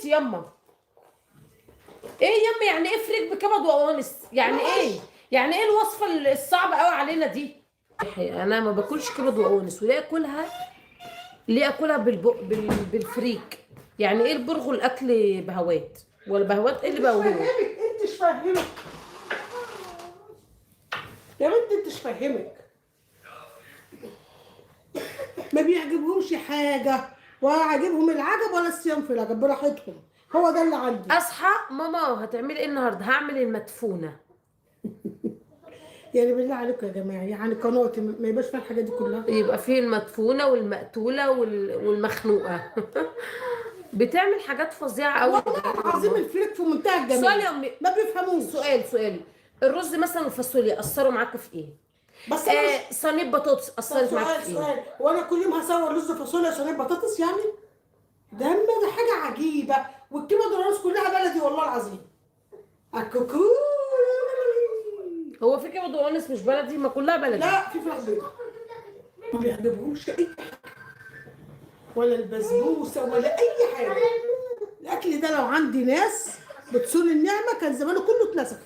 يما. ايه يما يعني ايه فريك بكبد وقوانص؟ يعني ايه؟ يعني ايه الوصفة الصعبة قوي علينا دي؟ انا ما باكلش كبد وقوانص، وليه اكلها؟ ليه اكلها بالفريك؟ يعني ايه البرغل اكل بهوات ولا بهوات؟ ايه اللي مش بهوات؟ فاهمك، انت مش فاهمك يا بنت، انت مش فاهمك. ما بيعجبهمش حاجة، ولا عاجبهم العجب ولا الصيام في العجب، براحتهم. هو ده اللي عندي. اصحى ماما هتعملي ايه النهارده؟ هعمل المدفونه. يعني بالله عليكم يا جماعة، يعني قناتي ما يبقاش فيها الحاجات دي كلها؟ يبقى فيه المدفونه والمقتوله والمخنوقه. بتعمل حاجات فظيعة قوي. والله العظيم الفريك في منتهى الجمال. سؤال يا امي. ما بيفهموش. سؤال، الرز مثلا والفاصوليا اثروا معاكم في ايه؟ بس انا مش صينية بطاطس طب اثرت معاكم سؤال في ايه؟ سؤال، وانا كل يوم هصور رز فاصوليا وصينيه بطاطس يعني؟ ده ما ده حاجة عجيبة. والكبد والرز كلها بلدي والله العظيم. الكوكو. هو في كبد وقوانص مش بلدي؟ ما كلها بلدي. لا، في فراخ بيضاء. ما بيعجبهمش اي حاجة، ولا البسبوسه ولا اي حاجة. الاكل ده لو عندي ناس بتصون النعمة كان زمانه كله اتنسف.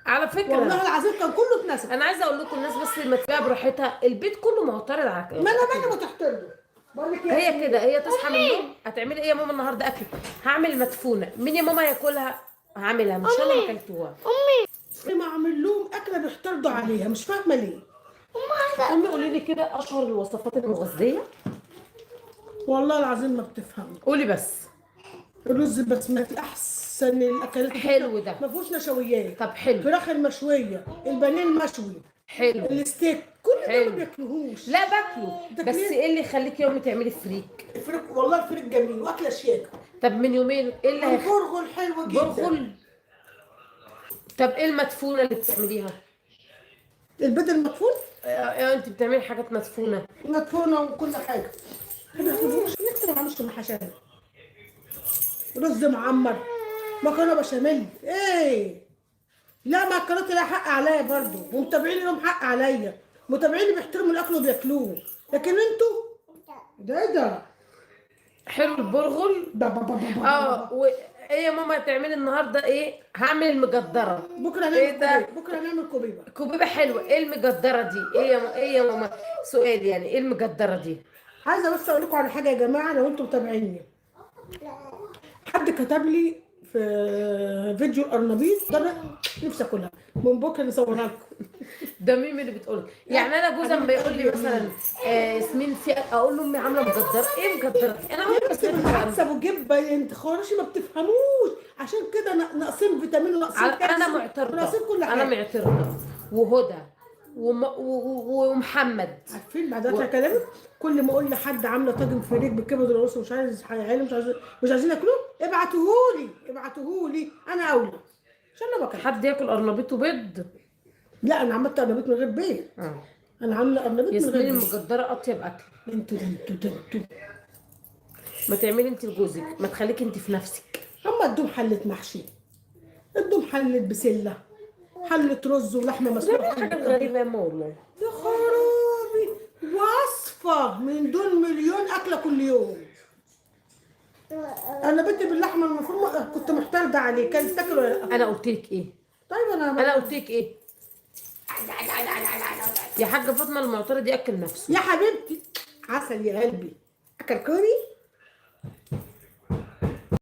على فكرة والله العظيم كان كله اتنسف. انا عايزه اقول لكم الناس بس ما تبقى براحتها، البيت كله معترض على ما انا مالي، ما تحترمه. بقول لك هي كده، هي تصحى من النوم هتعملي ايه يا ماما النهارده اكل؟ هعمل مدفونة. مين يا ماما هياكلها؟ هعملها مش انا ما اكلتوها. ما اعمل لهم اكله بيحترضوا عليها، مش فاهمه ليه. امي قولي لي كده اشهر الوصفات المغذية. والله العظيم ما بتفهم. قولي بس. الرز البسمتي احسن الاكلات. حلو ده. ما فيهوش نشويات. طب حلو. الفراخ المشويه، البانيه المشوي، حلو. الستيك، كل ده حلو. ما بياكلوهوش. لا باكله، تاكليه؟ بس ايه اللي يخليك يومي تعملي فريك؟ الفريك والله الفريك جميل واكله شياكه. طب من يومين ايه اللي البرغل حلو جدا. برغل. طب ايه المدفونه اللي بتعمليها؟ البيض المدفون. انت بتعملي حاجات مدفونة. مدفونة وكل حاجة. ما بياكلوهوش. نفسي ما بعملش محاشي، رز معمر، مكرونه بشاميل. ايه لا، ما القناة لها حق عليا برضو، ومتابعيني لهم حق عليا. متابعيني بيحترموا الاكل وبياكلوه، لكن انتوا ده ايه ده؟ حلو البرغل. با با با با با. وايه يا ماما هتعملي النهارده ايه؟ هعمل المجدره. بكره هنعمل ايه ده؟ كوبيبه، بكره هنعمل كوبيبه. كوبيبه حلوة. ايه المجدره دي؟ ايه يا ماما؟ سؤال يعني ايه المجدره دي؟ عايزه بس اقول لكم على حاجة يا جماعة، لو انتم متابعيني. حد كتب لي في فيديو القرنبيط ده، نفسي اكلها، من بكره نصورها لكم. ده مين اللي بتقول؟ يعني انا جوزي اما يقول لي مثلا ياسمين في، اقول له امي عامله مجدره. ايه مجدره؟ انا عمري ما بس سمعت عنها. بالعكس ابو جبه، انت خراشي ما بتفهموش، عشان كده ناقصين فيتامين وناقصين انا كالسيوم معترضة. وناقصين كل انا حاجة. معترضة، وهدى ومحمد. عارفين بعد وقت كلامك، كل ما اقول لحد عامله طاجن فريك بالكبد والقرص ومش عايز عيالي مش عايزين ياكلوه، ابعتوهولي ابعتوهولي، انا اولى عشان انا باكل. حد ياكل قرنبيط وبيض؟ لا انا عملت قرنبيط من غير بيض. انا عامله قرنبيط من ياسمين غير بيض. المجدره اطيب اكل. انتوا ده انتوا ده انتوا. ما تعملي انت لجوزك، ما تخليك انت في نفسك. اما ادوم حله محشي، ادوم حله بسلة، حله رز ولحمه مسلوقة. حاجة غريبة يا ماما والله. يا خرابي، وصفه من دون مليون اكله كل يوم. انا بنتي باللحمه المفرومه كنت محترضه عليه، كانت تاكل ولا لا؟ انا قلت لك ايه؟ طيب انا قلت لك ايه يا حاجة فاطمة؟ المعترض ياكل نفسه. يا حبيبتي عسل يا قلبي، اكل كوري.